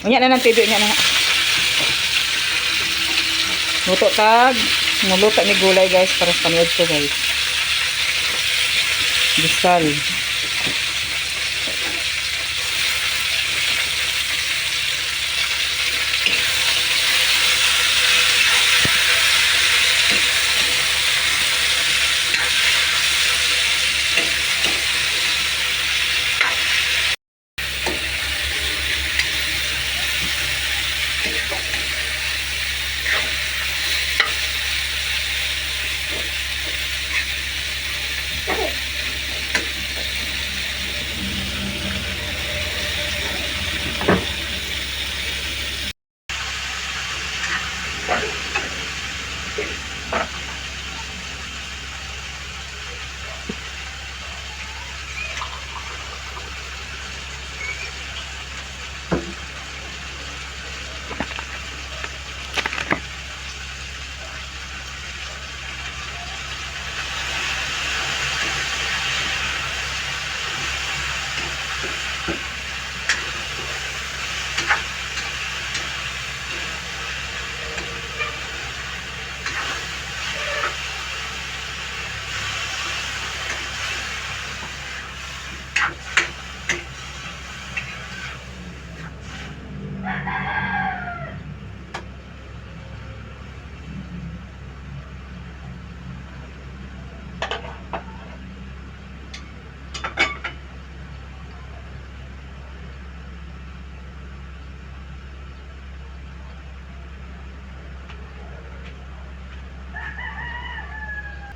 Unya na ng TV, unya na. Luto tag. Muluto ni gulay, guys, para sa panood ko, guys. Bisal.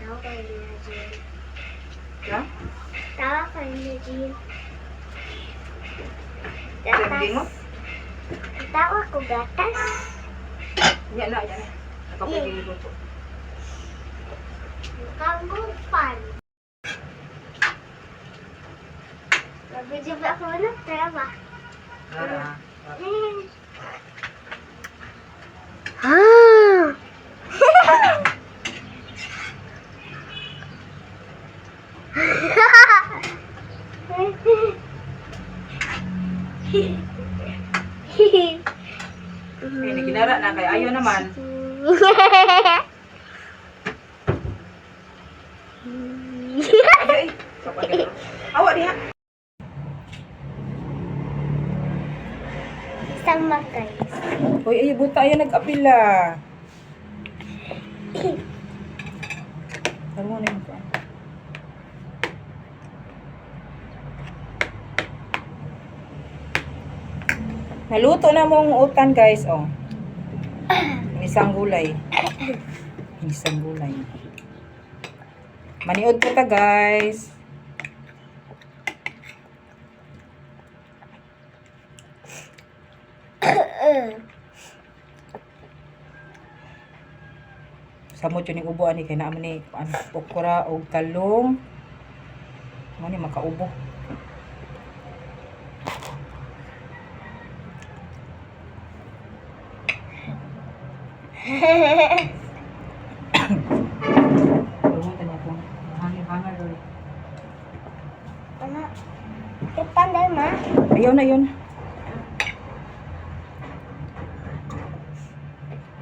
Tawa ko ni Jean. Ha? Tawa ko ni Jean. Sabi mo? Gatas. Tawa ko gatas. Unya na, unya na. Ako pa luto. Kambupan. Nabidyo ba ako na? Tara ba? Ah. Ah! Ay, ginara na kay ayo naman. Ay, ay. Awa diha. Sama, guys. Hoy, ay buta ayo nag-apila. Tama na yun pa. Naluto na mong utan, guys, oh. Inisang gulay. Inisang gulay. Maniod po ta, guys. Samot yun yung ubo ani kay naa man ni ano, okra og talong. Mo ni makaubo. Luto niya kung hangir-hangir doli. Ano? Kapan ma? Ayaw na yun.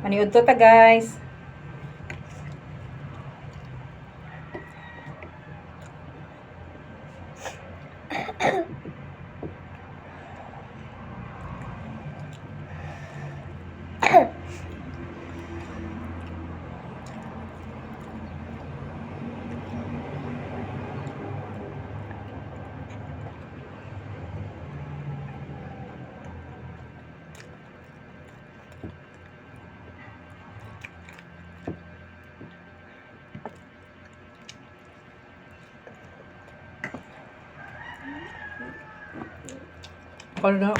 Maniud to ta, guys. Wala.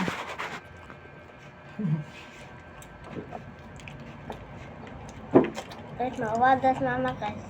Guys, mawadas mama, guys.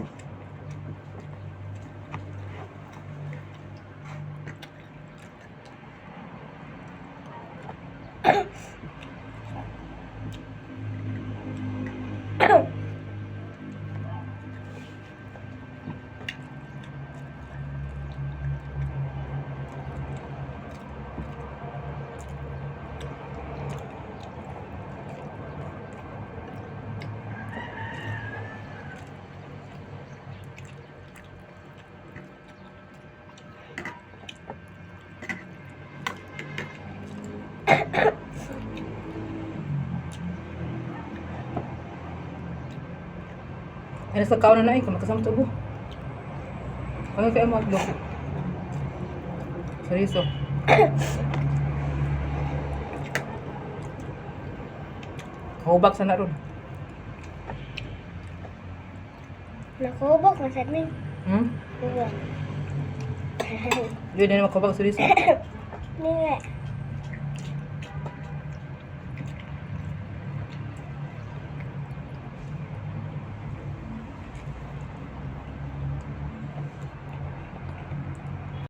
Ano sa kaon na eh, kung makasama sa ubo. Ano kaya mo hotdog? Seryoso. Hubak sa na ron. Nakubok masad ni. Hmm? Uwan. Yun na makahubak seryoso. Ni.